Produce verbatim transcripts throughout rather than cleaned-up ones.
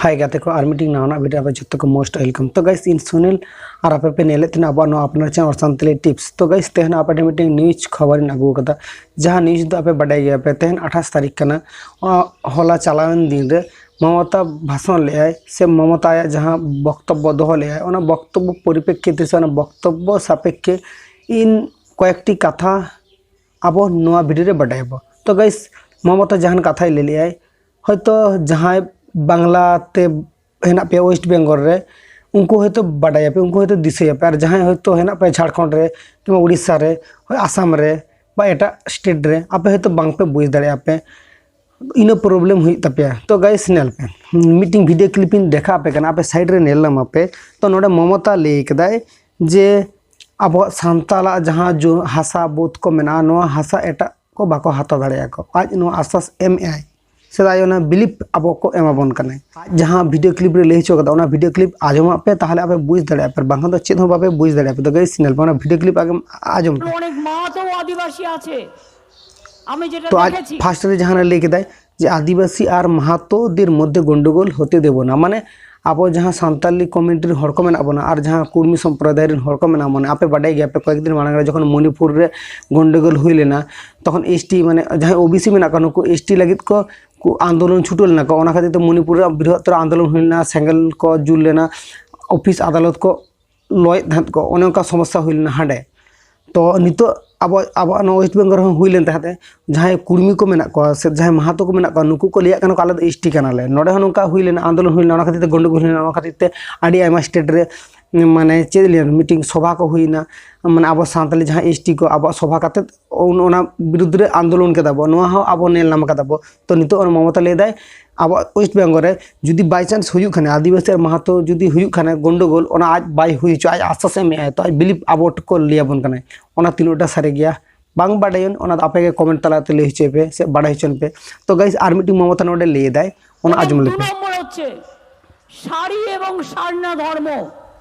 ᱦᱟᱭ ᱜᱟᱛᱮ ᱠᱚ, ᱟᱨ ᱢᱤᱫᱴᱤᱡ ᱱᱟᱣᱟᱱᱟᱜ ᱵᱷᱤᱰᱤᱭᱳ ᱟᱯᱮ ᱡᱚᱛᱚ ᱠᱚ most welcome᱾ ᱛᱚ ᱜᱟᱭᱥ, ᱤᱧ ᱥᱩᱱᱤᱞ ᱟᱨ ᱟᱯᱮ ᱯᱮ ᱧᱮᱞᱮᱫ ᱛᱟᱦᱮᱱᱟ ᱟᱵᱚᱣᱟᱜ ᱱᱚᱣᱟ ᱟᱯᱱᱟᱨ ᱪᱮᱱᱮᱞ ᱥᱟᱱᱛᱟᱞᱤ ᱴᱤᱯᱥ᱾ ᱛᱚ ᱜᱟᱭᱥ, ᱛᱮᱦᱮᱧ ᱟᱯᱮ ᱴᱷᱮᱱ ᱢᱤᱫᱴᱮᱱ ᱱᱤᱭᱩᱡᱽ ᱠᱷᱚᱵᱚᱨᱤᱧ ᱟᱹᱜᱩ ᱟᱠᱟᱫᱟ, ᱡᱟᱦᱟᱸ ᱱᱤᱭᱩᱡᱽ ᱫᱚ ᱟᱯᱮ ᱵᱟᱰᱟᱭ ᱜᱮᱭᱟᱯᱮ᱾ ᱛᱮᱦᱮᱧ ᱟᱴᱷᱟᱥ ᱛᱟᱹᱨᱤᱠᱷ ᱠᱟᱱᱟ, ᱚ, ᱦᱚᱞᱟ ᱪᱟᱞᱟᱣᱮᱱ ᱫᱤᱱ ᱨᱮ ᱢᱚᱢᱚᱛᱟ ᱵᱷᱟᱥᱚᱱ ᱞᱮᱜᱼᱟᱭ, ᱥᱮ ᱢᱚᱢᱚᱛᱟ ᱟᱭᱟᱜ ᱡᱟᱦᱟᱸ ᱵᱚᱠᱛᱚᱵᱵᱚ ᱫᱚᱦᱚ ᱞᱮᱜᱼᱟᱭ, ᱚᱱᱟ ᱵᱚᱠᱛᱚᱵᱵᱚ ᱯᱚᱨᱤᱯᱮᱠᱠᱷᱤᱛ ᱛᱮ ᱥᱮ ᱚᱱᱟ ᱵᱚᱠᱛᱚᱵᱵᱚ ᱥᱟᱯᱮᱠᱠᱷᱮ ᱤᱧ ᱠᱚᱭᱮᱠᱴᱤ ᱠᱟᱛᱷᱟ ᱟᱵᱚ ᱱᱚᱣᱟ ᱵᱷᱤᱰᱤᱭᱳ ᱨᱮ ᱵᱟᱰᱟᱭᱟᱵᱚ᱾ ᱛᱚ ᱜᱟᱭᱥ, ᱢᱚᱢᱚᱛᱟ ᱡᱟᱦᱟᱱ ᱠᱟᱛᱷᱟᱭ ᱞᱟᱹᱭ ᱞᱮᱜᱼᱟᱭ, ᱦᱚᱭᱛᱚ ᱡᱟᱦᱟᱸᱭ ᱵᱟᱝᱞᱟ ᱛᱮ ᱦᱮᱱᱟᱜ ᱯᱮᱭᱟ ᱳᱭᱮᱥᱴ ᱵᱮᱝᱜᱚᱞ ᱨᱮ, ᱩᱱᱠᱩ ᱦᱚᱭᱛᱚ ᱵᱟᱰᱟᱭᱟᱯᱮ, ᱩᱱᱠᱩ ᱦᱚᱭᱛᱚ ᱫᱤᱥᱟᱹᱭᱟᱯᱮ᱾ ᱟᱨ ᱡᱟᱦᱟᱸᱭ ᱦᱚᱭᱛᱚ ᱦᱮᱱᱟᱜ ᱯᱮᱭᱟ ᱡᱷᱟᱲᱠᱷᱚᱸᱰ ᱨᱮ, ᱠᱤᱝᱵᱟ ᱩᱲᱤᱥᱥᱟ ᱨᱮ, ᱦᱳᱭ ᱟᱥᱟᱢ ᱨᱮ, ᱵᱟ ᱮᱴᱟᱜ ᱥᱴᱮᱴ ᱨᱮ, ᱟᱯᱮ ᱦᱚᱭᱛᱚ ᱵᱟᱝᱯᱮ ᱵᱩᱡᱽ ᱫᱟᱲᱮᱭᱟᱜᱼᱟ ᱯᱮ, ᱤᱱᱟᱹ ᱯᱨᱚᱵᱞᱮᱢ ᱦᱩᱭᱩᱜ ᱛᱟᱯᱮᱭᱟ᱾ ᱛᱚ ᱜᱟᱭᱥ, ᱧᱮᱞ ᱯᱮ, ᱢᱤᱫᱴᱤᱝ ᱵᱷᱤᱰᱤᱭᱳ ᱠᱞᱤᱯ ᱤᱧ ᱫᱮᱠᱷᱟᱣ ᱟᱯᱮ ᱠᱟᱱᱟ, ᱟᱯᱮ ᱥᱟᱭᱤᱰ ᱨᱮ ᱧᱮᱞ ᱧᱟᱢ ᱟᱯᱮ᱾ ᱛᱚ ᱱᱚᱰᱮ ᱢᱚᱢᱚᱛᱟ ᱞᱟᱹᱭ ᱠᱟᱫᱟᱭ ᱡᱮ ᱟᱵᱚᱣᱟᱜ ᱥᱟᱱᱛᱟᱲᱟᱜ ᱡᱟᱦᱟᱸ ᱡᱚ-, ᱦᱟᱥᱟ ᱵᱟᱹᱫᱽ ᱠᱚ ᱢᱮᱱᱟᱜᱼᱟ, ᱱᱚᱣᱟ ᱦᱟᱥᱟ ᱮᱴᱟᱜ ᱠᱚ ᱵᱟᱠᱚ ᱦᱟᱛᱟᱣ ᱫᱟᱲᱮᱭᱟᱜᱼᱟ ᱠᱚ᱾ ᱟᱡ ᱱᱚᱣᱟ ᱟᱥᱟᱥ ᱮᱢ ᱮᱜᱼᱟᱭ, ᱥᱮᱫᱟᱭ ᱚᱱᱟ ᱵᱤᱞᱤᱯ ᱟᱵᱚ ᱠᱚ ᱮᱢᱟᱵᱚᱱ ᱠᱟᱱᱟᱭ᱾ ᱟᱡ ᱡᱟᱦᱟᱸ ᱵᱷᱤᱰᱤᱭᱳ ᱠᱞᱤᱯ ᱨᱮ ᱞᱟᱹᱭ ᱦᱚᱪᱚ ᱠᱟᱫᱟ, ᱚᱱᱟ ᱵᱷᱤᱰᱤᱭᱳ ᱠᱞᱤᱯ ᱟᱸᱡᱚᱢᱟᱜ ᱯᱮ, ᱛᱟᱦᱚᱞᱮ ᱟᱯᱮ ᱵᱩᱡᱽ ᱫᱟᱲᱮᱭᱟᱜᱼᱟ ᱯᱮ, ᱵᱟᱝᱠᱷᱟᱱ ᱫᱚ ᱪᱮᱫ ᱦᱚᱸ ᱵᱟᱯᱮ ᱵᱩᱡᱽ ᱫᱟᱲᱮᱭᱟᱜᱼᱟ ᱯᱮ᱾ ᱫᱚ ᱜᱟᱭᱥ, ᱧᱮᱞ ᱯᱮ, ᱚᱱᱟ ᱵᱷᱤᱰᱤᱭᱳ ᱠᱞᱤᱯ ᱟᱜᱮ ᱟᱸᱡᱚᱢ ᱯᱮ᱾ অনেক মাহাতো আদিবাসী আছে। আমি যেটা তো আজ দেখেছি ফার্স্ট রে জাহান ᱞᱟᱹᱭ ᱠᱮᱫᱟᱭ ᱡᱮ ᱟᱹᱫᱤᱵᱟᱹᱥᱤ ᱟᱨ ᱢᱟᱦᱟᱛᱚ ᱫᱮᱨ ᱢᱚᱫᱽᱫᱷᱮ ᱜᱚᱱᱰᱚᱜᱳᱞ ᱦᱚᱛᱮ ᱫᱮᱵᱚ ᱱᱟ, ᱢᱟᱱᱮ ᱟᱵᱚ ᱡᱟᱦᱟᱸ ᱥᱟᱱᱛᱟᱞᱤ ᱠᱚᱢᱤᱭᱩᱱᱤᱴᱤ ᱨᱮᱱ ᱦᱚᱲ ᱠᱚ ᱢᱮᱱᱟᱜ ᱵᱚᱱᱟ ᱟᱨ ᱡᱟᱦᱟᱸ ᱠᱩᱲᱢᱤ ᱥᱚᱢᱯᱨᱚᱫᱟᱭ ᱨᱮᱱ ᱦᱚᱲ ᱠᱚ ᱢᱮᱱᱟᱜ ᱵᱚᱱᱟ᱾ ᱟᱯᱮ ᱵᱟᱰᱟᱭ ᱜᱮᱭᱟ ᱯᱮ, ᱠᱚᱭᱮᱠ ᱫᱤᱱ ᱢᱟᱲᱟᱝ ᱨᱮ ᱡᱚᱠᱷᱚᱱ ᱢᱚᱱᱤᱯᱩᱨ ᱨᱮ ᱜᱚᱱᱰᱚᱜᱳᱞ ᱦᱩᱭ ᱞᱮᱱᱟ, ᱛᱚᱠᱷᱚᱱ ᱮᱥᱴᱤ, ᱢᱟᱱᱮ ᱡᱟᱦᱟᱸᱭ ᱳᱵᱤᱥᱤ ᱢᱮᱱᱟᱜ ᱠᱚᱣᱟ, ᱱᱩᱠᱩ ᱮᱥᱴᱤ ᱞᱟᱹᱜᱤᱫ ᱠᱚ, ᱠᱚ ᱟᱱᱫᱳᱞᱚᱱ ᱪᱷᱩᱴᱟᱹᱣ ᱞᱮᱱᱟ ᱠᱚ᱾ ᱚᱱᱟ ᱠᱷᱟᱹᱛᱤᱨ ᱛᱮ ᱢᱚᱱᱤᱯᱩᱨ ᱨᱮ ᱵᱨᱤᱦᱚᱛᱛᱚᱨ ᱟᱱᱫᱳᱞᱚᱱ ᱦᱩᱭ ᱞᱮᱱᱟ, ᱥᱮᱸᱜᱮᱞ ᱠᱚ ᱡᱩᱞ ᱞᱮᱱᱟ, ᱚᱯᱷᱤᱥ ᱟᱫᱟᱞᱚᱛ ᱠᱚ ᱞᱚᱭᱮᱫ ᱛᱟᱦᱮᱸᱫ ᱠᱚ, ᱚᱱᱮ ᱚᱱᱠᱟ ᱥᱚᱢᱚᱥᱥᱟ ᱦᱩᱭ ᱞᱮᱱᱟ ᱦᱟᱸᱰᱮ᱾ ᱛᱚ ᱱᱤᱛᱚᱜ ᱟᱵᱚ, ᱟᱵᱚᱣᱟᱜ ᱱᱚᱣᱟ ᱳᱭᱮᱥᱴ ᱵᱮᱝᱜᱚᱞ ᱨᱮᱦᱚᱸ ᱦᱩᱭ ᱞᱮᱱ ᱛᱟᱦᱮᱸᱫ, ᱡᱟᱦᱟᱸᱭ ᱠᱩᱲᱢᱤ ᱠᱚ ᱢᱮᱱᱟᱜ ᱠᱚᱣᱟ ᱥᱮ ᱡᱟᱦᱟᱸᱭ ᱢᱟᱦᱟᱛᱚ ᱠᱚ ᱢᱮᱱᱟᱜ ᱠᱚᱣᱟ, ᱱᱩᱠᱩ ᱠᱚ ᱞᱟᱹᱭᱟᱜ ᱠᱟᱱᱟ ᱠᱚ, "ᱟᱞᱮ ᱫᱚ ᱮᱥᱴᱤ ᱠᱟᱱᱟᱞᱮ᱾" ᱱᱚᱰᱮ ᱦᱚᱸ ᱱᱚᱝᱠᱟ ᱦᱩᱭ ᱞᱮᱱᱟ, ᱟᱱᱫᱳᱞᱚᱱ ᱦᱩᱭ ᱞᱮᱱᱟ, ᱚᱱᱟ ᱠᱷᱟᱹᱛᱤᱨ ᱛᱮ ᱜᱚᱱᱰᱚᱜᱳᱞ ᱦᱩᱭ ᱞᱮᱱᱟ, ᱚᱱᱟ ᱠᱷᱟᱹᱛᱤᱨ ᱛᱮ ᱟᱹᱰᱤ ᱟᱭᱢᱟ ᱥᱴᱮᱴ ᱨᱮ, ᱢᱟᱱᱮ ᱪᱮᱫ ᱞᱟᱹᱭᱟ, ᱢᱤᱴᱤᱝ ᱥᱚᱵᱷᱟ ᱠᱚ ᱦᱩᱭᱱᱟ, ᱢᱟᱱᱮ ᱟᱵᱚ ᱥᱟᱱᱛᱟᱞᱤ ᱡᱟᱦᱟᱸ ᱮᱥᱴᱤ ᱠᱚ, ᱟᱵᱚᱣᱟᱜ ᱥᱚᱵᱷᱟ ᱠᱟᱛᱮ ᱚᱱ-, ᱚᱱᱟ ᱵᱤᱨᱩᱫᱽ ᱨᱮ ᱟᱱᱫᱳᱞᱚᱱ ᱠᱮᱫᱟ ᱵᱚ, ᱱᱚᱣᱟ ᱦᱚᱸ ᱟᱵᱚ ᱧᱮᱞ ᱧᱟᱢ ᱠᱟᱫᱟ ᱵᱚ᱾ ᱛᱚ ᱱᱤᱛᱚᱜ ᱚᱱᱟ ᱢᱚᱢᱚᱛᱟ ᱞᱟᱹᱭ ᱫᱟᱭ, ᱟᱵᱚᱣᱟᱜ ᱳᱭᱮᱥᱴ ᱵᱮᱝᱜᱚᱞ ᱨᱮ ᱡᱩᱫᱤ by chance ᱦᱩᱭᱩᱜ ᱠᱷᱟᱱ, ᱟᱹᱫᱤᱵᱟᱹᱥᱤ ᱟᱨ ᱢᱟᱦᱟᱛᱚ ᱡᱩᱫᱤ ᱦᱩᱭᱩᱜ ᱠᱷᱟᱱ ᱜᱚᱱᱰᱚᱜᱳᱞ, ᱚᱱᱟ ᱟᱡ ᱵᱟᱭ ᱦᱩᱭ ᱦᱚᱪᱚ, ᱟᱡ ᱟᱥᱟᱥ ᱮ ᱮᱢᱮᱜᱼᱟᱭ, ᱛᱚ ᱟᱡ ᱵᱤᱞᱤᱯ ᱟᱵᱚ ᱠᱚ ᱞᱟᱹᱭ ᱟᱵᱚᱱ ᱠᱟᱱᱟᱭ᱾ ᱚᱱᱟ ᱛᱤᱱᱟᱹᱜ ᱴᱟ ᱥᱟᱹᱨᱤ ᱜᱮᱭᱟ ᱵᱟᱝ ᱵᱟᱰᱟᱭᱟᱹᱧ, ᱚᱱᱟ ᱫᱚ ᱟᱯᱮ ᱜᱮ ᱠᱚᱢᱮᱱᱴ ᱛᱟᱞᱟᱛᱮ ᱞᱟᱹᱭ ᱦᱚᱪᱚᱭ ᱯᱮ ᱥᱮ ᱵᱟᱰᱟᱭ ᱦᱚᱪᱚᱱ ᱯᱮ᱾ ᱛᱚ ᱜᱟᱭᱥ, ᱟᱨ ᱢᱤᱫᱴᱤᱡ ᱢᱚᱢᱚᱛᱟ ᱱᱚᱰᱮ ᱞᱟᱹᱭ ᱮᱫᱟᱭ, ᱚᱱᱟ এবং ᱟᱸᱡᱚᱢ দু ᱞᱮᱯᱮ᱾ নম্বর হচ্ছে সারি এবং সারনা ধর্ম।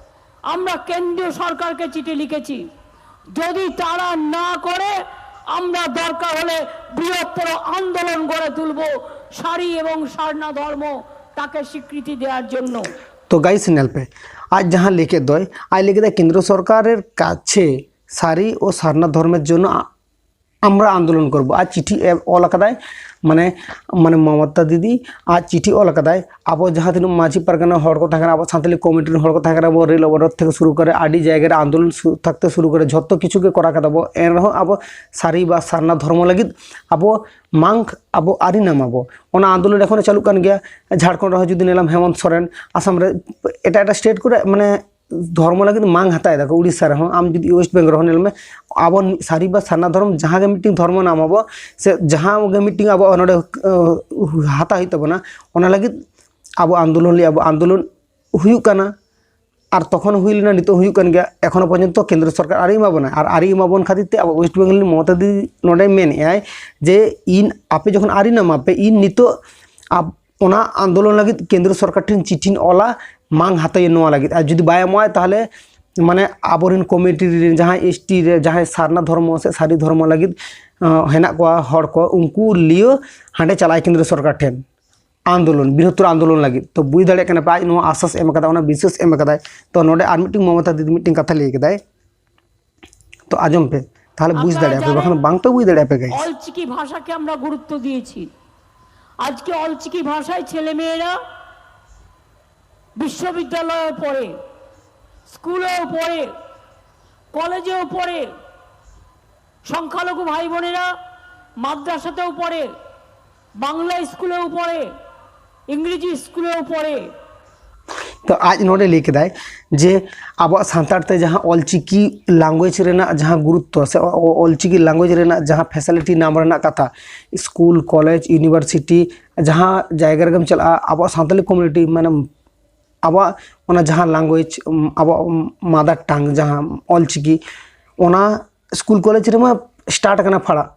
আমরা কেন্দ্রীয় সরকারকে চিঠি লিখেছি, যদি তারা না করে, আমরা দরকার হলে বৃহত্তর আন্দোলন গড়ে তুলব। সারি এবং সারনা ধর্ম তাকে স্বীকৃতি দেওয়ার জন্য। তো গাইস, ᱧᱮᱞ ᱯᱮ, ᱟᱡ ᱡᱟᱦᱟᱸ ᱞᱟᱹᱭ ᱠᱮᱫ ᱫᱚᱭ, ᱟᱡ ᱞᱟᱹᱭ ᱠᱮᱫᱟ ᱠᱮᱱᱫᱨᱚ ᱥᱚᱨᱠᱟᱨᱮᱨ ᱠᱟᱪᱷᱮ ᱥᱟᱹᱨᱤ ও সারনা ধর্মের জন্য আ- আমরা আন্দোলন করব। আর চিঠি এ- ᱚᱞ ᱟᱠᱟᱫᱟᱭ, ᱢᱟᱱᱮ ᱢᱟᱱᱮ ᱢᱚᱢᱚᱛᱟ ᱫᱤᱫᱤ ᱟᱡ ᱪᱤᱴᱷᱤ ᱚᱞ ᱟᱠᱟᱫᱟᱭ, ᱟᱵᱚ ᱡᱟᱦᱟᱸ ᱛᱤᱱᱟᱹᱜ ᱢᱟᱹᱡᱷᱤ ᱯᱟᱨᱜᱟᱱᱟ ᱦᱚᱲ ᱠᱚ ᱛᱟᱦᱮᱸ ᱠᱟᱱᱟ, ᱟᱵᱚ ᱥᱟᱱᱛᱟᱞᱤ ᱠᱚᱢᱤᱴᱤ ᱨᱮᱱ ᱦᱚᱲ ᱠᱚ ᱛᱟᱦᱮᱸ ᱠᱟᱱᱟ, ᱟᱵᱚ ᱨᱮᱞ ᱚᱵᱚᱨᱳᱫᱷ ᱛᱷᱮᱠᱮ ᱥᱩᱨᱩ ᱠᱚᱨᱮ ᱟᱹᱰᱤ ᱡᱟᱭᱜᱟ ᱨᱮ ᱟᱱᱫᱳᱞᱚᱱ ᱥᱩ- ᱛᱷᱟᱠᱛᱮ ᱥᱩᱨᱩ ᱠᱚᱨᱮ ᱡᱷᱚᱛᱚ ᱠᱤᱪᱷᱩ ᱜᱮ ᱠᱚᱨᱟᱣ ᱠᱟᱫᱟ ᱵᱚ, ᱮᱱ ᱨᱮᱦᱚᱸ ᱟᱵᱚ ᱥᱟᱹᱨᱤ ᱵᱟ ᱥᱟᱨᱱᱟ ᱫᱷᱚᱨᱢᱚ ᱞᱟᱹᱜᱤᱫ ᱟᱵᱚ ᱢᱟᱝ ᱟᱵᱚ ᱟᱹᱨᱤ ᱱᱟᱢᱟᱵᱚ᱾ ᱚᱱᱟ ᱟᱱᱫᱳᱞᱚᱱ ᱮᱠᱷᱚᱱᱚ ᱪᱟᱹᱞᱩᱜ ᱠᱟᱱ ᱜᱮᱭᱟ᱾ ᱡᱷᱟᱲᱠᱷᱚᱸᱰ ᱨᱮᱦᱚᱸ ᱡᱩᱫᱤ ᱧᱮᱞᱟᱢ ᱦᱮᱢᱚᱱᱛ ᱥᱚᱨᱮᱱ, ᱟᱥᱟᱢ ᱨᱮ, ᱮᱴᱟᱜ ᱮᱴᱟᱜ ᱥᱴᱮᱴ ᱠᱚᱨᱮ ᱢᱟᱱᱮ ᱫᱷᱚᱨᱢᱚ ᱞᱟᱹᱜᱤᱫ ᱢᱟᱝ ᱦᱟᱛᱟᱣ ᱫᱟᱠᱚ᱾ ᱩᱲᱤᱥᱥᱟ ᱨᱮᱦᱚᱸ ᱟᱢ ᱡᱩᱫᱤ ᱳᱭᱮᱥᱴ ᱵᱮᱝᱜᱚᱞ ᱨᱮᱦᱚᱸ ᱧᱮᱞ ᱢᱮ, ᱟᱵᱚ ᱥᱟᱹᱨᱤ ᱵᱟ ᱥᱟᱨᱱᱟ ᱫᱷᱚᱨᱚᱢ ᱡᱟᱦᱟᱸ ᱜᱮ ᱢᱤᱫᱴᱤᱝ ᱫᱷᱚᱨᱢᱚ ᱱᱟᱢ ᱟᱵᱚ, ᱥᱮ ᱡᱟᱦᱟᱸ ᱜᱮ ᱢᱤᱫᱴᱤᱝ ᱟᱵᱚ ᱱᱚᱰᱮ ᱟᱹ, ᱦᱟᱛᱟᱣ ᱦᱩᱭᱩᱜ ᱛᱟᱵᱚᱱᱟ, ᱚᱱᱟ ᱞᱟᱹᱜᱤᱫ ᱟᱵᱚ ᱟᱱᱫᱳᱞᱚᱱ ᱞᱟᱹᱜᱤᱫ ᱟᱵᱚ ᱟᱱᱫᱳᱞᱚᱱ ᱦᱩᱭᱩᱜ ᱠᱟᱱᱟ᱾ ᱟᱨ ᱛᱚᱠᱷᱚᱱ ᱦᱩᱭ ᱞᱮᱱᱟ, ᱱᱤᱛᱚᱜ ᱦᱩᱭᱩᱜ ᱠᱟᱱ ᱜᱮᱭᱟ, ᱮᱠᱷᱚᱱᱳ ᱯᱚᱨᱡᱚᱱᱛᱚ ᱠᱮᱱᱫᱨᱚ ᱥᱚᱨᱠᱟᱨ ᱟᱹᱣᱨᱤ ᱮᱢᱟ ᱵᱚᱱᱟ᱾ ᱟᱨ ᱟᱹᱣᱨᱤ ᱮᱢᱟ ᱵᱚᱱ ᱠᱷᱟᱹᱛᱤᱨ ᱛᱮ ᱟᱵᱚ ᱳᱭᱮᱥᱴ ᱵᱮᱝᱜᱚᱞ ᱨᱤᱱ ᱢᱚᱢᱚᱛᱟ ᱫᱤᱫᱤ ᱱᱚᱰᱮ ᱢᱮᱱᱮᱫ ᱟᱭ ᱡᱮ ᱤᱧ ᱟᱯᱮ ᱡᱚᱠᱷᱚᱱ ᱟᱹᱣᱨᱤ ᱮᱢᱟ ᱯᱮ, ᱤᱧ ᱱᱤᱛᱚᱜ ᱟᱵ- ᱚᱱᱟ ᱟᱱᱫᱳᱞᱚᱱ ᱞᱟᱹᱜᱤᱫ ᱠᱮᱱᱫᱨᱚ ᱥᱚᱨᱠᱟᱨ ᱴᱷᱮᱱ ᱪᱤᱴᱷᱤᱧ ᱚᱞᱟ, ᱢᱟᱝ ᱦᱟᱛᱟᱣ ᱱᱚᱣᱟ ᱞᱟᱹᱜᱤᱫ᱾ ᱟᱨ ᱡᱩᱫᱤ ᱵᱟᱭ ᱮᱢᱚᱜᱼᱟ, ᱛᱟᱦᱚᱞᱮ ᱢᱟᱱᱮ ᱟᱵᱚᱨᱮᱱ ᱠᱚᱢᱤᱴᱤ ᱨᱮᱱ ᱡᱟᱦᱟᱸᱭ ᱮᱥᱴᱤ ᱨᱮ ᱡᱟᱦᱟᱸᱭ ᱥᱟᱨᱱᱟ ᱫᱷᱚᱨᱢᱚ ᱥᱮ ᱥᱟᱹᱨᱤ ᱫᱷᱚᱨᱢᱚ ᱞᱟᱹᱜᱤᱫ ᱟᱸ, ᱦᱮᱱᱟᱜ ᱠᱚᱣᱟ ᱦᱚᱲ ᱠᱚ, ᱩᱱᱠᱩ ᱞᱤᱭᱟᱹ ᱦᱟᱸᱰᱮ ᱪᱟᱞᱟᱜᱼᱟᱭ ᱠᱮᱱᱫᱨᱚ ᱥᱚᱨᱠᱟᱨ ᱴᱷᱮᱱ ᱟᱱᱫᱳᱞᱚᱱ, ᱵᱨᱤᱦᱚᱛᱛᱚᱨ ᱟᱱᱫᱳᱞᱚᱱ ᱞᱟᱹᱜᱤᱫ᱾ ᱛᱚ ᱵᱩᱡᱽ ᱫᱟᱲᱮᱭᱟᱜ ᱠᱟᱱᱟ ᱯᱮ, ᱟᱡ ᱱᱚᱣᱟ ᱟᱥᱟᱥ ᱮᱢ ᱠᱟᱫᱟ, ᱚᱱᱟ ᱵᱤᱥᱥᱟᱥ ᱮᱢ ᱠᱟᱫᱟᱭ᱾ ᱛᱚ ᱱᱚᱰᱮ ᱟᱨ ᱢᱤᱫᱴᱤᱝ ᱢᱚᱢᱚᱛᱟ ᱫᱤᱫᱤ ᱢᱤᱫᱴᱤᱝ ᱠᱟᱛᱷᱟ ᱞᱟᱹᱭ ᱠᱟᱫᱟᱭ᱾ ᱛᱚ ᱟᱸᱡᱚᱢ ᱯᱮ, ᱛᱟᱦᱚᱞᱮ ᱵᱩᱡᱽ ᱫᱟᱲᱮᱭᱟᱜᱼᱟ ᱯᱮ, ᱵᱟᱠᱷᱟᱱ ᱵᱟᱝ ᱯᱮ ᱵᱩᱡᱽ ᱫᱟᱲᱮᱭᱟᱜᱼᱟ ᱯᱮ ᱜᱟᱭᱥ᱾ অলচিকি ভাষাকে আমরা গুরুত্ব দিয়েছি। আজকে অলচিকি ভাষায় ছেলেমেয়েরা বিশ্ববিদ্যালয়ে পড়ে, স্কুলেও পড়ে, কলেজেও পড়ে, সংখ্যালঘু ভাই বোনেরা মাদ্রাসাতেও পড়ে, বাংলা স্কুলেও পড়ে, ইংরেজি স্কুলেও পড়ে। ᱛᱚ ᱟᱡ ᱱᱚᱰᱮ ᱞᱟᱹᱭ ᱠᱮᱫᱟᱭ ᱡᱮ ᱟᱵᱚᱣᱟᱜ ᱥᱟᱱᱛᱟᱲ ᱛᱮ ᱡᱟᱦᱟᱸ ᱚᱞᱪᱤᱠᱤ ᱞᱟᱝᱜᱩᱭᱮᱡᱽ ᱨᱮᱱᱟᱜ ᱡᱟᱦᱟᱸ ᱜᱩᱨᱩᱛᱛᱚ ᱥᱮ ᱚ- ᱚᱞᱪᱤᱠᱤ ᱞᱟᱝᱜᱩᱭᱮᱡᱽ ᱨᱮᱱᱟᱜ ᱡᱟᱦᱟᱸ ᱯᱷᱮᱥᱤᱞᱤᱴᱤ ᱧᱟᱢ ᱨᱮᱱᱟᱜ ᱠᱟᱛᱷᱟ, ᱥᱠᱩᱞ, ᱠᱚᱞᱮᱡᱽ, ᱤᱭᱩᱱᱤᱵᱷᱟᱨᱥᱤᱴᱤ, ᱡᱟᱦᱟᱸ ᱡᱟᱭᱜᱟ ᱨᱮᱜᱮᱢ ᱪᱟᱞᱟᱜᱼᱟ, ᱟᱵᱚᱣᱟᱜ ᱥᱟᱱᱛᱟᱞᱤ ᱠᱚᱢᱤᱭᱩᱱᱤᱴᱤ ᱢᱟᱱᱮ ᱟᱵᱚᱣᱟᱜ ᱚᱱᱟ ᱡᱟᱦᱟᱸ ᱞᱟᱝᱜᱩᱭᱮᱡᱽ, ᱟᱵᱚᱣᱟᱜ ᱢᱟᱫᱟᱨ ᱴᱟᱝ ᱡᱟᱦᱟᱸ ᱚᱞᱪᱤᱠᱤ, ᱚᱱᱟ ᱥᱠᱩᱞ ᱠᱚᱞᱮᱡᱽ ᱨᱮᱢᱟ ᱥᱴᱟᱨᱴ ᱟᱠᱟᱱᱟ ᱯᱟᱲᱦᱟᱜ,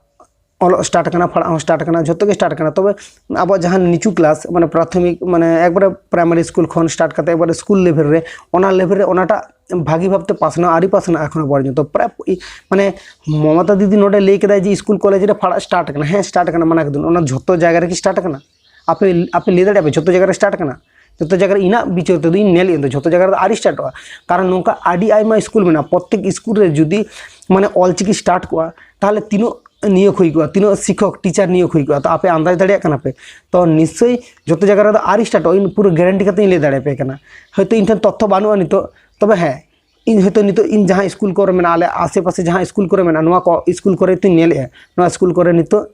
ᱚᱞᱚᱜ ᱥᱴᱟᱨᱴ ᱟᱠᱟᱱᱟ, ᱯᱟᱲᱦᱟᱜ ᱦᱚᱸ ᱥᱴᱟᱨᱴ ᱟᱠᱟᱱᱟ, ᱡᱷᱚᱛᱚ ᱜᱮ ᱥᱴᱟᱨᱴ ᱟᱠᱟᱱᱟ᱾ ᱛᱚᱵᱮ ᱟᱵᱚᱣᱟᱜ ᱡᱟᱦᱟᱸ ᱱᱤᱪᱩ ᱠᱞᱟᱥ, ᱢᱟᱱᱮ ᱯᱨᱟᱛᱷᱚᱢᱤᱠ, ᱢᱟᱱᱮ ᱮᱠᱵᱟᱨᱮ ᱯᱨᱟᱭᱢᱟᱨᱤ ᱥᱠᱩᱞ ᱠᱷᱚᱱ ᱥᱴᱟᱨᱴ ᱠᱟᱛᱮ ᱮᱠᱵᱟᱨᱮ ᱥᱠᱩᱞ ᱞᱮᱵᱮᱞ ᱨᱮ, ᱚᱱᱟ ᱞᱮᱵᱮᱞ ᱨᱮ ᱚᱱᱟᱴᱟᱜ ᱵᱷᱟᱹᱜᱤ ᱵᱷᱟᱵᱛᱮ ᱯᱟᱥᱱᱟᱣ ᱟᱹᱣᱨᱤ ᱯᱟᱥᱱᱟᱜᱼᱟ ᱮᱠᱷᱚᱱᱳ ᱯᱚᱨᱡᱚᱱᱛᱚ᱾ ᱯᱨᱟᱭ ᱢᱟᱱᱮ ᱢᱚᱢᱚᱛᱟ ᱫᱤᱫᱤ ᱱᱚᱰᱮ ᱞᱟᱹᱭ ᱠᱮᱫᱟᱭ ᱡᱮ ᱥᱠᱩᱞ ᱠᱚᱞᱮᱡᱽ ᱨᱮ ᱯᱟᱲᱦᱟᱜ ᱥᱴᱟᱨᱴ ᱟᱠᱟᱱᱟ᱾ ᱦᱮᱸ, ᱥᱴᱟᱨᱴ ᱟᱠᱟᱱᱟ, ᱢᱟᱱᱟ ᱠᱮᱫᱟᱹᱧ, ᱚᱱᱟ ᱡᱷᱚᱛᱚ ᱡᱟᱭᱜᱟ ᱨᱮᱜᱮ ᱥᱴᱟᱨᱴ ᱟᱠᱟᱱᱟ? ᱟᱯᱮ ᱟᱯᱮ ᱞᱟᱹᱭ ᱫᱟᱲᱮᱭᱟᱜᱼᱟ ᱯᱮ ᱡᱷᱚᱛᱚ ᱡᱟᱭᱜᱟ ᱨᱮ ᱥᱴᱟᱨᱴ ᱠᱟᱱᱟ? ᱡᱷᱚᱛᱚ ᱡᱟᱭᱜᱟ ᱨᱮ ᱤᱧᱟᱹᱜ ᱵᱤᱪᱟᱹᱨ ᱛᱮᱫᱚ ᱤᱧ ᱧᱮᱞᱮᱫ ᱫᱚ ᱡᱷᱚᱛᱚ ᱡᱟᱭᱜᱟ ᱨᱮᱫᱚ ᱟᱹᱣᱨᱤ ᱥᱴᱟᱨᱴᱚᱜᱼᱟ᱾ ᱠᱟᱨᱚᱱ ᱱᱚᱝᱠᱟ ᱟᱹᱰᱤ ᱟᱭᱢᱟ ᱥᱠᱩᱞ ᱢᱮᱱᱟᱜᱼᱟ, ᱯᱨᱚᱛᱛᱮᱠ ᱥᱠᱩᱞ ᱨᱮ ᱡᱩᱫᱤ ᱢᱟᱱᱮ ᱚᱞᱪᱤᱠᱤ ᱥᱴᱟᱨᱴ ᱠᱚᱜᱼᱟ, ᱛᱟᱦᱚᱞᱮ ᱛᱤᱱᱟᱹᱜ ᱱᱤᱭᱳᱜᱽ ᱦᱩᱭ ᱠᱚᱜᱼᱟ, ᱛᱤᱱᱟᱹᱜ ᱥᱤᱠᱠᱷᱚᱠ ᱴᱤᱪᱟᱨ ᱱᱤᱭᱳᱜᱽ ᱦᱩᱭ ᱠᱚᱜᱼᱟ? ᱛᱚ ᱟᱯᱮ ᱟᱱᱫᱟᱡᱽ ᱫᱟᱲᱮᱭᱟᱜ ᱠᱟᱱᱟ ᱯᱮ? ᱛᱚ ᱱᱤᱥᱪᱳᱭ ᱡᱷᱚᱛᱚ ᱡᱟᱭᱜᱟ ᱨᱮᱫᱚ ᱟᱹᱣᱨᱤ ᱥᱴᱟᱨᱴᱚᱜᱼᱟ, ᱤᱧ ᱯᱩᱨᱟᱹ ᱜᱮᱨᱮᱱᱴᱤ ᱠᱟᱛᱮ ᱤᱧ ᱞᱟᱹᱭ ᱫᱟᱲᱮᱭᱟᱯᱮ ᱠᱟᱱᱟ᱾ ᱦᱚᱭᱛᱳ ᱤᱧ ᱴᱷᱮᱱ ᱛᱚᱛᱛᱷᱚ ᱵᱟᱹᱱᱩᱜᱼᱟ ᱱᱤᱛᱚᱜ, ᱛᱚᱵᱮ ᱦᱮᱸ, ᱤᱧ ᱦᱚᱭᱛᱳ ᱱᱤᱛᱚᱜ ᱤᱧ ᱡᱟᱦᱟᱸ ᱥᱠᱩᱞ ᱠᱚᱨᱮ ᱢᱮᱱᱟᱜᱼᱟ, ᱟᱞᱮ ᱟᱥᱮ ᱯᱟᱥᱮ ᱡᱟᱦᱟᱸ ᱥᱠᱩᱞ ᱠᱚᱨᱮ ᱢᱮᱱᱟᱜᱼᱟ, ᱱᱚᱣᱟ ᱠᱚ ᱥᱠᱩᱞ ᱠᱚᱨᱮ ᱛᱚᱧ ᱧᱮᱞᱮᱫᱼᱟ, ᱱᱚᱣᱟ ᱥᱠᱩᱞ ᱠᱚᱨᱮ ᱱᱤᱛᱚᱜ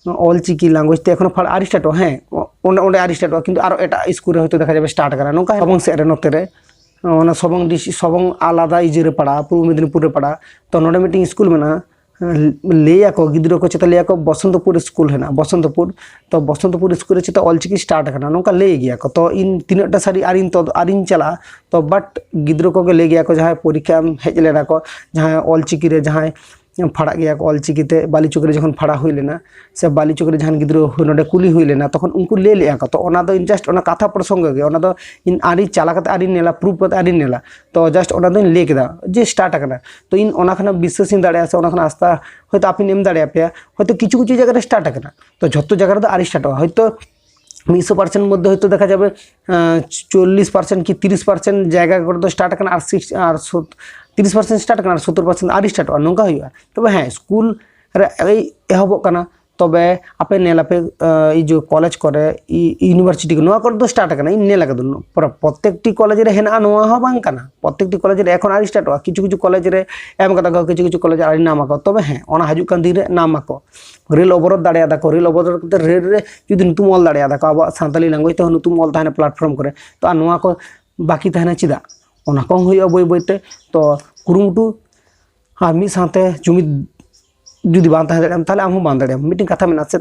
ᱚᱞᱪᱤᱠᱤ ᱞᱮᱝᱜᱩᱭᱮᱡᱽ ᱛᱮ ᱮᱠᱷᱚᱱᱳ ᱯᱷᱟᱲ ᱟᱹᱣᱨᱤ ᱥᱴᱟᱨᱴᱚᱜᱼᱟ᱾ ᱦᱮᱸ, ᱚᱸᱰᱮ ᱚᱸᱰᱮ ᱟᱹᱣᱨᱤ ᱥᱴᱟᱨᱴᱚᱜᱼᱟ, ᱠᱤᱱᱛᱩ ᱟᱨᱚ ᱮᱴᱟᱜ ᱥᱠᱩᱞ ᱨᱮ ᱦᱚᱭᱛᱳ ᱫᱮᱠᱷᱟ ᱡᱟᱵᱮ ᱥᱴᱟᱨᱴ ᱠᱟᱱᱟ᱾ ᱱᱚᱝᱠᱟ ᱥᱚᱵᱚᱝ ᱥᱮᱫ ᱨᱮ, ᱱᱚᱛᱮ ᱨᱮ, ᱚᱱᱟ ᱥᱚᱵᱚᱝ ᱰᱤᱥ ᱥᱚᱵᱚᱝ ᱟᱞᱟᱫᱟ ᱤᱭᱟᱹ ᱨᱮ ᱯᱟᱲᱟᱜᱼᱟ, ᱯᱩᱨᱵᱚ ᱢᱮᱫᱤᱱᱤᱯᱩᱨ ᱨᱮ ᱯᱟᱲᱟᱜᱼᱟ᱾ ᱛᱚ ᱱᱚᱰᱮ ᱢᱤᱫᱴᱮᱱ ᱥᱠᱩᱞ ᱢᱮᱱᱟᱜᱼᱟ, ᱞᱟᱹᱭᱟᱠᱚ ᱜᱤᱫᱽᱨᱟᱹ ᱠᱚ ᱪᱮᱛᱟ ᱞᱟᱹᱭᱟᱠᱚ ᱵᱚᱥᱚᱱᱛᱚᱯᱩᱨ ᱥᱠᱩᱞ ᱦᱮᱱᱟᱜᱼᱟ, ᱵᱚᱥᱚᱱᱛᱚᱯᱩᱨ᱾ ᱛᱚ ᱵᱚᱥᱚᱱᱛᱚᱯᱩᱨ ᱥᱠᱩᱞ ᱨᱮ ᱪᱮᱛᱟ ᱚᱞᱪᱤᱠᱤ ᱥᱴᱟᱨᱴ ᱟᱠᱟᱱᱟ, ᱱᱚᱝᱠᱟ ᱞᱟᱹᱭ ᱜᱮᱭᱟ ᱠᱚ᱾ ᱛᱚ ᱤᱧ ᱛᱤᱱᱟᱹᱜ ᱴᱟ ᱥᱟᱹᱨᱤ ᱟᱹᱨᱤᱧ ᱛᱚ ᱟᱹᱨᱤᱧ ᱪᱟᱞᱟᱜᱼᱟ, ᱛᱚ ᱵᱟᱴ ᱜᱤᱫᱽᱨᱟᱹ ᱠᱚᱜᱮ ᱞᱟᱹᱭ ᱜᱮᱭᱟ ᱠᱚ, ᱡᱟᱦᱟᱸᱭ ᱯᱚᱨᱤᱠᱠᱷᱟ ᱮᱢ ᱦᱮᱡ ᱞᱮᱱᱟ ᱠᱚ, ᱡᱟᱦᱟᱸᱭ ᱚᱞᱪᱤᱠᱤ ᱨᱮ ᱡᱟᱦᱟᱸᱭ ᱯᱷᱟᱲᱟᱜ ᱜᱮᱭᱟ ᱠᱚ, ᱚᱞᱪᱤᱠᱤ ᱛᱮ ᱵᱟᱹᱞᱤ ᱪᱚᱠ ᱨᱮ ᱡᱚᱠᱷᱚᱱ ᱯᱷᱟᱲᱟᱜ ᱦᱩᱭ ᱞᱮᱱᱟ, ᱥᱮ ᱵᱟᱹᱞᱤ ᱪᱚᱠ ᱨᱮ ᱡᱟᱦᱟᱱ ᱜᱤᱫᱽᱨᱟᱹ ᱦᱩᱭ, ᱱᱚᱰᱮ ᱠᱩᱞᱤ ᱦᱩᱭ ᱞᱮᱱᱟ, ᱛᱚᱠᱷᱚᱱ ᱩᱱᱠᱩ ᱞᱟᱹᱭ ᱞᱮᱜᱼᱟ ᱠᱚ᱾ ᱛᱚ ᱚᱱᱟ ᱫᱚ ᱤᱧ ᱡᱟᱥᱴ ᱚᱱᱟ ᱠᱟᱛᱷᱟ ᱯᱨᱚᱥᱚᱝᱜᱚ ᱜᱮ, ᱚᱱᱟ ᱫᱚ ᱤᱧ ᱟᱹᱣᱨᱤ ᱪᱟᱞᱟᱣ ᱠᱟᱛᱮ ᱟᱹᱣᱨᱤᱧ ᱧᱮᱞᱟ, ᱯᱨᱩᱯᱷ ᱠᱟᱛᱮ ᱟᱹᱣᱨᱤᱧ ᱧᱮᱞᱟ᱾ ᱛᱚ ᱡᱟᱥᱴ ᱚᱱᱟ ᱫᱚᱧ ᱞᱟᱹᱭ ᱠᱮᱫᱟ ᱡᱮ ᱥᱴᱟᱨᱴ ᱟᱠᱟᱱᱟ᱾ ᱛᱚ ᱤᱧ ᱚᱱᱟ ᱠᱷᱚᱱᱟᱜ ᱵᱤᱥᱥᱟᱹᱥ ᱤᱧ ᱫᱟᱲᱮᱭᱟᱜᱼᱟ ᱥᱮ ᱚᱱᱟ ᱠᱷᱚᱱᱟᱜ ᱟᱥᱛᱷᱟ ᱦᱚᱭᱛᱳ ᱟᱯᱮᱧ ᱮᱢ ᱫᱟᱲᱮᱭᱟᱯᱮᱭᱟ, ᱦᱚᱭᱛᱳ ᱠᱤᱪᱷᱩ ᱠᱤᱪᱷᱩ ᱡᱟᱭᱜᱟ ᱨᱮ ᱥᱴᱟᱨᱴ ᱟᱠᱟᱱᱟ᱾ ᱛᱚ ᱡᱷᱚᱛᱚ ᱡᱟᱭᱜᱟ ᱨᱮᱫᱚ ᱟᱹᱣᱨᱤ ᱥᱴᱟᱨᱴᱚᱜᱼᱟ, ᱦᱚᱭᱛᱳ ᱢᱤᱫᱥᱚ ᱯᱟᱨᱥᱮᱱᱴ ᱢᱚᱫᱽᱫᱷᱮ ᱦᱚᱭᱛᱳ ᱫᱮᱠᱷᱟ ᱡᱟᱵᱮ ᱪᱚᱞᱞᱤᱥ ᱯᱟᱨᱥᱮᱱᱴ ᱠᱤ ᱛᱤᱨᱤᱥ ᱯᱟᱨᱥᱮᱱᱴ ᱡᱟᱭᱜᱟ ᱠᱚᱨᱮ ᱫᱚ ᱥᱴᱟᱨᱴ ᱟᱠᱟᱱᱟ, ᱟᱨ ᱥᱤᱠᱥ ᱟᱨ ᱥᱳᱛ- ᱛᱤᱨᱤᱥ ᱯᱟᱨᱥᱮᱱᱴ ᱥᱴᱟᱨᱴ ᱟᱠᱟᱱᱟ ᱟᱨ ᱥᱳᱛᱛᱳᱨ ᱯᱟᱨᱥᱮᱱᱴ ᱟᱹᱣᱨᱤ ᱥᱴᱟᱨᱴᱚᱜᱼᱟ, ᱱᱚᱝᱠᱟ ᱦᱩᱭᱩᱜᱼᱟ᱾ ᱛᱚᱵᱮ ᱦᱮᱸ, ᱥᱠᱩᱞ ᱨᱮ ᱮᱭ ᱮᱦᱚᱵᱚᱜ ᱠᱟᱱᱟ, ᱛᱚᱵᱮ ᱟᱯᱮ ᱧᱮᱞᱟᱯᱮ ᱟᱸ, ᱤᱭᱟᱹ ᱠᱚᱞᱮᱡᱽ ᱠᱚᱨᱮ, ᱤ- ᱤᱭᱩᱱᱤᱵᱷᱟᱨᱥᱤᱴᱤ ᱠᱚ, ᱱᱚᱣᱟ ᱠᱚᱨᱮ ᱫᱚ ᱥᱴᱟᱨᱴ ᱟᱠᱟᱱᱟ, ᱤᱧ ᱧᱮᱞ ᱟᱠᱟᱫᱟ᱾ ᱯᱨᱚ- ᱯᱨᱚᱛᱛᱮᱠᱴᱤ ᱠᱚᱞᱮᱡᱽ ᱨᱮ ᱦᱮᱱᱟᱜᱼᱟ, ᱱᱚᱣᱟ ᱦᱚᱸ ᱵᱟᱝ ᱠᱟᱱᱟ᱾ ᱯᱨᱚᱛᱛᱮᱠᱴᱤ ᱠᱚᱞᱮᱡᱽ ᱨᱮ ᱮᱠᱷᱚᱱ ᱟᱹᱣᱨᱤ ᱥᱴᱟᱨᱴᱚᱜᱼᱟ, ᱠᱤᱪᱷᱩ ᱠᱤᱪᱷᱩ ᱠᱚᱞᱮᱡᱽ ᱨᱮ ᱮᱢ ᱠᱟᱫᱟ ᱠᱚ, ᱠᱤᱪᱷᱩ ᱠᱤᱪᱷᱩ ᱠᱚᱞᱮᱡᱽ ᱨᱮ ᱟᱹᱣᱨᱤ ᱱᱟᱢ ᱟᱠᱚ᱾ ᱛᱚᱵᱮ ᱦᱮᱸ, ᱚᱱᱟ ᱦᱤᱡᱩᱜ ᱠᱟᱱ ᱫᱤᱱ ᱨᱮ ᱱᱟᱢ ᱟᱠᱚ᱾ ᱨᱮᱞ ᱚᱵᱚᱨᱳᱫᱷ ᱫᱟᱲᱮᱭᱟᱫᱟ ᱠᱚ, ᱨᱮᱞ ᱚᱵᱚᱨᱳᱫᱷ ᱠᱟᱛᱮ ᱨᱮᱞ ᱨᱮ ᱡᱩᱫᱤ ᱧᱩᱛᱩᱢ ᱚᱞ ᱫᱟᱲᱮᱭᱟᱫᱟ ᱠᱚ, ᱟᱵᱚᱣᱟᱜ ᱥᱟᱱᱛᱟᱞᱤ ᱞᱮᱝᱜᱩᱭᱮᱡᱽ ᱛᱮᱦᱚᱸ ᱧᱩᱛᱩᱢ ᱚᱞ ᱛᱟᱦᱮᱱᱟ ᱯᱞᱟᱴᱯᱷᱚᱨᱢ ᱠᱚᱨᱮ, ᱛᱚ ᱟᱨ ᱱᱚᱣᱟ ᱠᱚ ᱵᱟᱹᱠᱤ ᱛᱟᱦᱮᱱᱟ ᱪᱮᱫᱟᱜ? ᱚᱱᱟ ᱠᱚᱦᱚᱸ ᱦᱩᱭᱩᱜᱼᱟ ᱵᱟᱹᱭ ᱵᱟᱹᱭᱛᱮ᱾ ᱛᱚ ᱠᱩᱨᱩᱢᱩᱴᱩ ᱟᱨ ᱢᱤᱫ ᱥᱟᱶᱛᱮ ᱡᱩᱢᱤᱫ ᱡᱩᱫᱤ ᱵᱟᱝ ᱛᱟᱦᱮᱸ ᱫᱟᱲᱮᱭᱟᱜᱼᱟ, ᱛᱟᱦᱚᱞᱮ ᱟᱢ ᱦᱚᱸ ᱵᱟᱝ ᱫᱟᱲᱮᱭᱟᱜᱼᱟᱢ᱾ ᱢᱤᱫᱴᱮᱱ ᱠᱟᱛᱷᱟ ᱢᱮᱱᱟᱜᱼᱟ ᱥᱮ,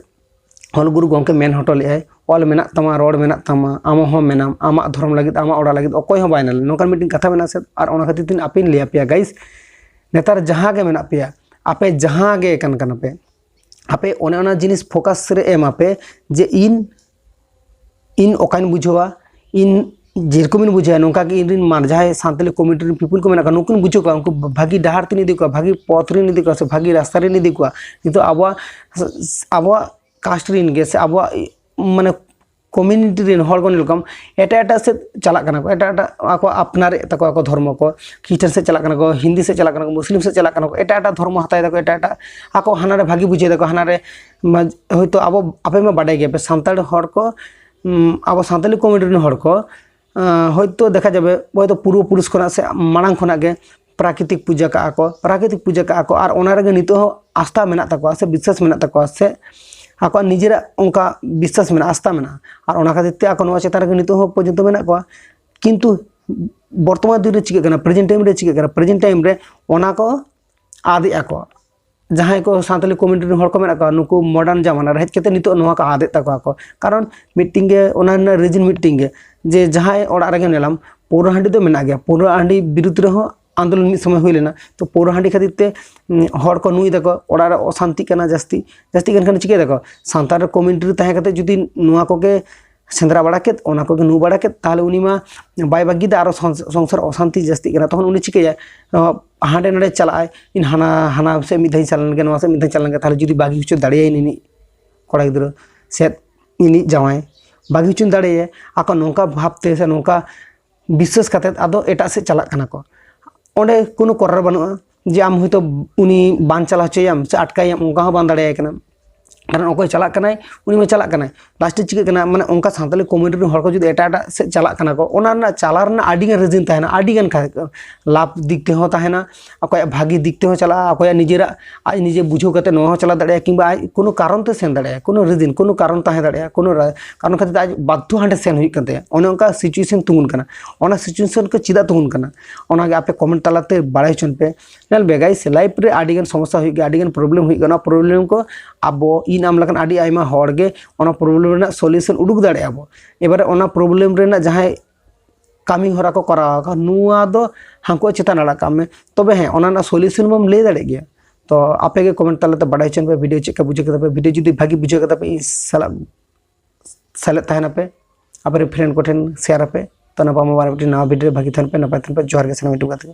ᱚᱞ ᱜᱩᱨᱩ ᱜᱚᱢᱠᱮ ᱢᱮᱱ ᱦᱚᱴᱚ ᱞᱮᱫᱼᱟᱭ, "ᱚᱞ ᱢᱮᱱᱟᱜ ᱛᱟᱢᱟ, ᱨᱚᱲ ᱢᱮᱱᱟᱜ ᱛᱟᱢᱟ, ᱟᱢ ᱦᱚᱸ ᱢᱮᱱᱟᱢ, ᱟᱢᱟᱜ ᱫᱷᱚᱨᱚᱢ ᱞᱟᱹᱜᱤᱫ, ᱟᱢᱟᱜ ᱚᱲᱟᱜ ᱞᱟᱹᱜᱤᱫ ᱚᱠᱚᱭ ᱦᱚᱸ ᱵᱟᱭ ᱧᱮᱞᱟ", ᱱᱚᱝᱠᱟᱱ ᱢᱤᱫᱴᱮᱱ ᱠᱟᱛᱷᱟ ᱢᱮᱱᱟᱜᱼᱟ ᱥᱮ᱾ ᱟᱨ ᱚᱱᱟ ᱠᱷᱟᱹᱛᱤᱨ ᱛᱮ ᱟᱯᱮᱧ ᱞᱟᱹᱭ ᱟᱯᱮᱭᱟ ᱜᱟᱭᱤᱥ, ᱱᱮᱛᱟᱨ ᱡᱟᱦᱟᱸ ᱜᱮ ᱢᱮᱱᱟᱜ ᱯᱮᱭᱟ, ᱟᱯᱮ ᱡᱟᱦᱟᱸ ᱜᱮ ᱠᱟᱱ ᱠᱟᱱᱟ ᱯᱮ, ᱟᱯᱮ ᱚᱱᱮ ᱚᱱᱟ ᱡᱤᱱᱤᱥ ᱯᱷᱳᱠᱟᱥ ᱨᱮ ᱮᱢ ᱟᱯᱮ ᱡᱮ ᱤᱧ, ᱤᱧ ᱚᱠᱟᱧ ᱵᱩᱡᱷᱟᱹᱣᱟ, ᱤᱧ ᱡᱮᱨᱚᱠᱚᱢᱤᱧ ᱵᱩᱡᱷᱟᱹᱣᱟ, ᱱᱚᱝᱠᱟ ᱜᱮ ᱤᱧ ᱨᱮᱱ ᱢᱟᱱ-, ᱡᱟᱦᱟᱸᱭ ᱥᱟᱱᱛᱟᱞᱤ ᱠᱚᱢᱤᱭᱩᱱᱤᱴᱤ ᱨᱮᱱ ᱯᱤᱯᱤᱞ ᱠᱚ ᱢᱮᱱᱟᱜ ᱠᱚᱣᱟ, ᱱᱩᱠᱩᱧ ᱵᱩᱡᱷᱟᱹᱣ ᱠᱚᱣᱟ, ᱩᱱᱠᱩ ᱵᱷᱟᱹᱜᱤ ᱰᱟᱦᱟᱨ ᱛᱮᱧ ᱤᱫᱤ ᱠᱚᱣᱟ, ᱵᱷᱟᱹᱜᱤ ᱯᱚᱛᱷ ᱨᱤᱧ ᱤᱫᱤ ᱠᱚᱣᱟ, ᱥᱮ ᱵᱷᱟᱹᱜᱤ ᱨᱟᱥᱛᱟ ᱨᱤᱧ ᱤᱫᱤ ᱠᱚᱣᱟ᱾ ᱱᱤᱛᱚᱜ ᱟᱵᱚᱣᱟᱜ, ᱟᱵᱚᱣᱟᱜ ᱠᱟᱥᱴ ᱨᱮᱱ ᱜᱮ ᱥᱮ ᱟᱵᱚᱣᱟᱜ ᱢᱟᱱᱮ ᱠᱚᱢᱤᱭᱩᱱᱤᱴᱤ ᱨᱮᱱ ᱦᱚᱲ ᱠᱚ ᱧᱮᱞ ᱠᱚᱢ ᱮᱴᱟᱜ ᱮᱴᱟᱜ ᱥᱮᱫ ᱪᱟᱞᱟᱜ ᱠᱟᱱᱟ ᱠᱚ, ᱮᱴᱟᱜ ᱮᱴᱟᱜ ᱟᱠᱚ ᱟᱯᱱᱟᱨᱮᱫ ᱛᱟᱠᱚᱣᱟ ᱠᱚ ᱫᱷᱚᱨᱢᱚ ᱠᱚ, ᱠᱷᱨᱤᱥᱴᱟᱱ ᱥᱮᱫ ᱪᱟᱞᱟᱜ ᱠᱟᱱᱟ ᱠᱚ, ᱦᱤᱱᱫᱤ ᱥᱮᱫ ᱪᱟᱞᱟᱜ ᱠᱟᱱᱟ ᱠᱚ, ᱢᱩᱥᱞᱤᱢ ᱥᱮᱫ ᱪᱟᱞᱟᱜ ᱠᱟᱱᱟ ᱠᱚ, ᱮᱴᱟᱜ ᱮᱴᱟᱜ ᱫᱷᱚᱨᱢᱚ ᱦᱟᱛᱟᱣ ᱫᱟᱠᱚ, ᱮᱴᱟᱜ ᱮᱴᱟᱜ ᱟᱠᱚ ᱦᱟᱱᱟ ᱨᱮ ᱵᱷᱟᱜᱮ ᱵᱩᱡᱷᱟᱹᱣ ᱫᱟᱠᱚ, ᱦᱟᱱᱟ ᱨᱮ ᱢᱟ-, ᱦᱳᱭᱛᱳ ᱟᱵᱚ, ᱟᱯᱮ ᱢᱟ ᱵᱟᱰᱟᱭ ᱜᱮᱭᱟᱯᱮ ᱥᱟᱱᱛᱟᱲ ᱦᱚᱲ ᱠᱚ, ᱩᱢ, ᱟᱵᱚ ᱥᱟᱱᱛᱟᱞᱤ ᱠᱚᱢᱤᱭᱩᱱᱤᱴᱤ ᱨᱮᱱ ᱦᱚᱲ ᱠᱚ, ᱟᱸ, ᱦᱳᱭᱛᱳ ᱫᱮᱠᱷᱟ ᱡᱟᱵᱮ ᱦᱳᱭᱛᱳ ᱯᱩᱨᱵᱚ ᱯᱩᱨᱩᱥ ᱠᱷᱚᱱᱟᱜ ᱥᱮ ᱢᱟᱲᱟᱝ ᱠᱷᱚᱱᱟᱜ ᱜᱮ ᱯᱨᱟᱠᱨᱤᱛᱤᱠ ᱯᱩᱡᱟᱹ ᱠᱟᱜᱼᱟ ᱠᱚ, ᱯᱨᱟᱠᱨᱤᱛᱤᱠ ᱯᱩᱡᱟᱹ ᱠᱟᱜᱼᱟ ᱠᱚ, ᱟᱨ ᱚᱱᱟ ᱨᱮᱜᱮ ᱱᱤᱛᱚᱜ ᱦᱚᱸ ᱟᱥᱛᱷᱟ ᱢᱮᱱᱟᱜ ᱛᱟᱠᱚᱣᱟ ᱥᱮ ᱵᱤᱥᱥᱟᱥ ᱢᱮᱱᱟᱜ ᱛᱟᱠᱚᱣᱟ ᱥᱮ ᱟᱠᱚᱣᱟᱜ ᱱᱤᱡᱮᱨᱟᱜ ᱚᱱᱠᱟ ᱵᱤᱥᱥᱟᱥ ᱢᱮᱱᱟᱜᱼᱟ, ᱟᱥᱛᱷᱟ ᱢᱮᱱᱟᱜᱼᱟ, ᱟᱨ ᱚᱱᱟ ᱠᱷᱟᱹᱛᱤᱨ ᱛᱮ ᱟᱠᱚ ᱱᱚᱣᱟ ᱪᱮᱛᱟᱱ ᱨᱮᱜᱮ ᱱᱤᱛᱚᱜ ᱦᱚᱸ ᱯᱚᱨᱡᱚᱱᱛᱚ ᱢᱮᱱᱟᱜ ᱠᱚᱣᱟ᱾ ᱠᱤᱱᱛᱩ ᱵᱚᱨᱛᱚᱢᱟᱱ ᱫᱤᱱ ᱨᱮ ᱪᱤᱠᱟᱹᱜ ᱠᱟᱱᱟ, ᱯᱨᱮᱡᱮᱱᱴ ᱴᱟᱭᱤᱢ ᱨᱮ ᱪᱤᱠᱟᱹᱜ ᱠᱟᱱᱟ, ᱯᱨᱮᱡᱮᱱᱴ ᱴᱟᱭᱤᱢ ᱨᱮ ᱚᱱᱟ ᱠᱚ ᱟᱫᱮᱜᱼᱟ ᱠᱚ᱾ ᱡᱟᱦᱟᱸᱭ ᱠᱚ ᱥᱟᱱᱛᱟᱞᱤ ᱠᱚᱢᱤᱭᱩᱱᱤᱴᱤ ᱨᱮᱱ ᱦᱚᱲ ᱠᱚ ᱢᱮᱱᱟᱜ ᱠᱚᱣᱟ, ᱱᱩᱠᱩ ᱢᱚᱰᱟᱨᱱ ᱡᱟᱢᱟᱱᱟ ᱨᱮ ᱦᱮᱡ ᱠᱟᱛᱮ ᱱᱤᱛᱚᱜ ᱱᱚᱣᱟ ᱠᱚ ᱟᱫᱮᱜ ᱛᱟᱠᱚᱣᱟ ᱠᱚ᱾ ᱠᱟᱨᱚᱱ ᱢᱤᱫᱴᱤᱝ ᱜᱮ, ᱚᱱᱟ ᱨᱮᱱᱟᱜ ᱨᱤᱡᱤᱱ ᱢᱤᱫᱴᱤᱝ ᱜᱮ, ᱡᱮ ᱡᱟᱦᱟᱸᱭ ᱚᱲᱟᱜ ᱨᱮᱜᱮ ᱧᱮᱞᱟᱢ, ᱯᱟᱹᱣᱨᱟᱹ ᱦᱟᱺᱰᱤ ᱫᱚ ᱢᱮᱱᱟᱜ ᱜᱮᱭᱟ, ᱯᱟᱹᱣᱨᱟᱹ ᱦᱟᱺᱰᱤ ᱵᱤᱨᱩᱫᱽ ᱨᱮᱦᱚᱸ ᱟᱱᱫᱳᱞᱚᱱ ᱢᱤᱫ ᱥᱚᱢᱚᱭ ᱦᱩᱭ ᱞᱮᱱᱟ᱾ ᱛᱚ ᱯᱟᱹᱣᱨᱟᱹ ᱦᱟᱺᱰᱤ ᱠᱷᱟᱹᱛᱤᱨ ᱛᱮ, ᱩᱸ, ᱦᱚᱲ ᱠᱚ ᱧᱩᱭ ᱫᱟᱠᱚ, ᱚᱲᱟᱜ ᱨᱮ ᱚᱥᱟᱱᱛᱤᱜ ᱠᱟᱱᱟ ᱡᱟᱹᱥᱛᱤ, ᱡᱟᱹᱥᱛᱤᱜ ᱠᱟᱱ ᱠᱷᱟᱱ ᱪᱤᱠᱟᱹᱭ ᱫᱟᱠᱚ? ᱥᱟᱱᱛᱟᱲ ᱠᱚᱢᱤᱭᱩᱱᱤᱴᱤ ᱨᱮ ᱛᱟᱦᱮᱸ ᱠᱟᱛᱮ ᱡᱩᱫᱤ ᱱᱚᱣᱟ ᱠᱚᱜᱮ ᱥᱮᱸᱫᱽᱨᱟ ᱵᱟᱲᱟ ᱠᱮᱫ, ᱚᱱᱟ ᱠᱚᱜᱮ ᱧᱩ ᱵᱟᱲᱟ ᱠᱮᱫ, ᱛᱟᱦᱚᱞᱮ ᱩᱱᱤ ᱢᱟ ᱵᱟᱭ ᱵᱟᱹᱜᱤ ᱫᱟ, ᱟᱨᱚ ᱥᱚᱝ-, ᱥᱚᱝᱥᱟᱨ ᱚᱥᱟᱱᱛᱤ ᱡᱟᱹᱥᱛᱤᱜ ᱠᱟᱱᱟ᱾ ᱛᱚᱠᱷᱚᱱ ᱩᱱᱤ ᱪᱤᱠᱟᱹᱭᱟ? ᱚ, ᱦᱟᱸᱰᱮ ᱱᱟᱰᱮ ᱪᱟᱞᱟᱜ ᱟᱭ, ᱤᱧ ᱦᱟᱱᱟ, ᱦᱟᱱᱟ ᱥᱮᱫ ᱢᱤᱫ ᱫᱷᱟᱣ ᱤᱧ ᱪᱟᱞᱟᱣ ᱞᱮᱱ ᱜᱮ, ᱱᱚᱣᱟ ᱥᱮᱫ ᱢᱤᱫ ᱫᱷᱟᱣ ᱤᱧ ᱪᱟᱞᱟᱣ ᱞᱮᱱ ᱜᱮ, ᱛᱟᱦᱚᱞᱮ ᱡᱩᱫᱤ ᱵᱟᱹᱜᱤ ᱦᱚᱪᱚ ᱫᱟᱲᱮᱭᱟᱭ ᱤᱧ, ᱠᱚᱲᱟ ᱜᱤᱫᱽᱨᱟᱹ ᱥᱮ ᱤᱧᱤᱡ ᱡᱟᱶᱟᱭ ᱵᱟᱹᱜᱤ ᱦᱚᱪᱚᱧ ᱫᱟᱲᱮᱭᱟᱭᱟ, ᱟᱠᱚ ᱱᱚᱝᱠᱟ ᱵᱷᱟᱵᱽᱛᱮ ᱥᱮ ᱱᱚᱝᱠᱟ ᱵᱤᱥᱥᱟᱹᱥ ᱠᱟᱛᱮᱫ ᱟᱫᱚ ᱮᱴᱟᱜ ᱥᱮᱫ ᱪᱟᱞᱟᱜ ᱠᱟᱱᱟ ᱠᱚ᱾ ᱚᱸᱰᱮ ᱠᱳᱱᱳ ᱠᱚᱨᱟᱨ ᱵᱟᱹᱱᱩᱜᱼᱟ ᱡᱮ ᱟᱢ ᱦᱚᱭᱛᱳ ᱩᱱᱤ ᱵᱟᱝ ᱪᱟᱞᱟᱣ ᱦᱚᱪᱚᱭᱟᱢ ᱥᱮ ᱟᱴᱠᱟᱭᱟᱢ, ᱚᱱᱠᱟ ᱦᱚᱸ ᱵᱟᱝ ᱫᱟᱲᱮᱭᱟᱭ ᱠᱟᱱᱟ᱾ ᱠᱟᱨᱚᱱ ᱚᱠᱚᱭ ᱪᱟᱞᱟᱜ ᱠᱟᱱᱟᱭ, ᱩᱱᱤ ᱢᱟ ᱪᱟᱞᱟᱜ ᱠᱟᱱᱟᱭ᱾ ᱞᱟᱥᱴᱮ ᱪᱤᱠᱟᱹᱜ ᱠᱟᱱᱟ, ᱢᱟᱱᱮ ᱚᱱᱠᱟ ᱥᱟᱱᱛᱟᱞᱤ ᱠᱚᱢᱤᱭᱩᱱᱤᱴᱤ ᱨᱮᱱ ᱦᱚᱲ ᱠᱚ ᱡᱩᱫᱤ ᱮᱴᱟᱜ ᱮᱴᱟᱜ ᱥᱮᱫ ᱪᱟᱞᱟᱜ ᱠᱟᱱᱟ ᱠᱚ, ᱚᱱᱟ ᱨᱮᱱᱟᱜ ᱪᱟᱞᱟᱣ ᱨᱮᱱᱟᱜ ᱟᱹᱰᱤ ᱜᱟᱱ ᱨᱤᱡᱤᱱ ᱛᱟᱦᱮᱱᱟ, ᱟᱹᱰᱤ ᱜᱟᱱ ᱠᱟ-, ᱞᱟᱵᱷ ᱫᱤᱠ ᱛᱮᱦᱚᱸ ᱛᱟᱦᱮᱱᱟ, ᱚᱠᱚᱭᱟᱜ ᱵᱷᱟᱹᱜᱤ ᱫᱤᱠ ᱛᱮᱦᱚᱸ ᱪᱟᱞᱟᱜᱼᱟ, ᱚᱠᱚᱭᱟᱜ ᱱᱤᱡᱮᱨᱟᱜ ᱟᱡ ᱱᱤᱡᱮ ᱵᱩᱡᱷᱟᱹᱣ ᱠᱟᱛᱮ ᱱᱚᱣᱟ ᱦᱚᱸ ᱪᱟᱞᱟᱣ ᱫᱟᱲᱮᱭᱟᱜᱼᱟ, ᱠᱤᱝᱵᱟ ᱟᱡ ᱠᱳᱱᱳ ᱠᱟᱨᱚᱱ ᱛᱮ ᱥᱮᱱ ᱫᱟᱲᱮᱭᱟᱜᱼᱟ, ᱠᱳᱱᱳ ᱨᱤᱡᱤᱱ, ᱠᱳᱱᱳ ᱠᱟᱨᱚᱱ ᱛᱟᱦᱮᱸ ᱫᱟᱲᱮᱭᱟᱜᱼᱟ, ᱠᱳᱱᱳ ᱨᱟ-, ᱠᱟᱨᱚᱱ ᱠᱷᱟᱹᱛᱤᱨ ᱛᱮ ᱟᱡ ᱵᱟᱫᱽᱫᱷᱚ ᱦᱟᱸᱰᱮ ᱥᱮᱱ ᱦᱩᱭᱩᱜ ᱠᱟᱱ ᱛᱟᱭᱟ᱾ ᱚᱱᱮ ᱚᱱᱠᱟ ᱥᱤᱪᱩᱭᱮᱥᱚᱱ ᱛᱤᱸᱜᱩᱱ ᱠᱟᱱᱟ᱾ ᱚᱱᱟ ᱥᱤᱪᱩᱭᱮᱥᱚᱱ ᱠᱚ ᱪᱮᱫᱟᱜ ᱛᱤᱸᱜᱩᱱ ᱠᱟᱱᱟ? ᱚᱱᱟᱜᱮ ᱟᱯᱮ ᱠᱚᱢᱮᱱᱴ ᱛᱟᱞᱟᱛᱮ ᱵᱟᱲᱟᱭ ᱦᱚᱪᱚᱱ ᱯᱮ᱾ ᱧᱮᱞ ᱯᱮ ᱜᱟᱭᱥ, ᱞᱟᱭᱤᱯᱷ ᱨᱮ ᱟᱹᱰᱤᱜᱟᱱ ᱥᱚᱢᱚᱥᱥᱟ ᱦᱩᱭᱩᱜ ᱜᱮᱭᱟ, ᱟᱹᱰᱤᱜᱟᱱ ᱯᱨᱚᱵᱞᱮᱢ ᱦᱩᱭᱩᱜ ᱜᱮᱭᱟ᱾ ᱚᱱᱟ ᱯᱨᱚᱵᱞᱮᱢ ᱠᱚ ᱟᱵᱚ ᱤᱧ ᱟᱢ ᱞᱮᱠᱟᱱ ᱟᱹᱰᱤ ᱟᱭᱢᱟ ᱦᱚᱲ ᱜᱮ ᱚᱱᱟ ᱯᱨᱚᱵᱞᱮᱢ ᱨᱮᱱᱟᱜ ᱥᱚᱞᱤᱭᱩᱥᱚᱱ ᱩᱰᱩᱠ ᱫᱟᱲᱮᱭᱟᱜᱼᱟ ᱵᱚ᱾ ᱮᱵᱟᱨᱮ ᱚᱱᱟ ᱯᱨᱚᱵᱞᱮᱢ ᱨᱮᱱᱟᱜ ᱡᱟᱦᱟᱸᱭ ᱠᱟᱹᱢᱤ ᱦᱚᱨᱟ ᱠᱚ ᱠᱚᱨᱟᱣ ᱟᱠᱟᱫ, ᱱᱚᱣᱟ ᱫᱚ ᱦᱟᱹᱱᱠᱩᱣᱟᱜ ᱪᱮᱛᱟᱱ ᱟᱲᱟᱜ ᱠᱟᱜ ᱢᱮ᱾ ᱛᱚᱵᱮ ᱦᱮᱸ, ᱚᱱᱟ ᱨᱮᱱᱟᱜ ᱥᱚᱞᱤᱭᱩᱥᱚᱱ ᱵᱚᱱ ᱞᱟᱹᱭ ᱫᱟᱲᱮᱭᱟᱜ ᱜᱮᱭᱟ᱾ ᱛᱚ ᱟᱯᱮ ᱜᱮ ᱠᱚᱢᱮᱱᱴ ᱛᱟᱞᱟᱛᱮ ᱵᱟᱲᱟᱭ ᱦᱚᱪᱚᱱ ᱯᱮ, ᱵᱷᱤᱰᱤᱭᱳ ᱪᱮᱫ ᱞᱮᱠᱟ ᱵᱩᱡᱷᱟᱹᱣ ᱠᱮᱫᱟ ᱯᱮ᱾ ᱵᱷᱤᱰᱤᱭᱳ ᱡᱩᱫᱤ ᱵᱷᱟᱜᱤ ᱵᱩᱡᱷᱟᱹᱣ ᱠᱮᱫᱟ ᱯᱮ, ᱤᱧ ᱥᱟᱞᱟᱜ ᱥᱮᱞᱮᱫ ᱛᱟᱦᱮᱱ ᱟᱯᱮ, ᱟᱯᱮ ᱨᱮᱱ ᱯᱷᱨᱮᱱᱰ ᱠᱚᱴᱷᱮᱱ ᱥᱮᱭᱟᱨ ᱟᱯᱮ᱾ ᱛᱚ ᱱᱟᱯᱟᱢ ᱟᱵᱟᱨ ᱢᱤᱫᱴᱮᱱ ᱱᱟᱣᱟ ᱵᱷᱤᱰᱤᱭᱳ ᱨᱮ ᱵᱷᱟᱹᱜᱤ ᱛᱟᱦᱮᱱ ᱯᱮ, ᱱᱟᱯᱟᱭ ᱛᱟᱦᱮᱱ ᱯᱮ᱾ ᱡᱚᱦᱟᱨ ᱜᱮ ᱥᱟᱱᱟᱢ ᱤᱧ ᱴᱷᱮᱱ ᱠᱟᱛᱮ᱾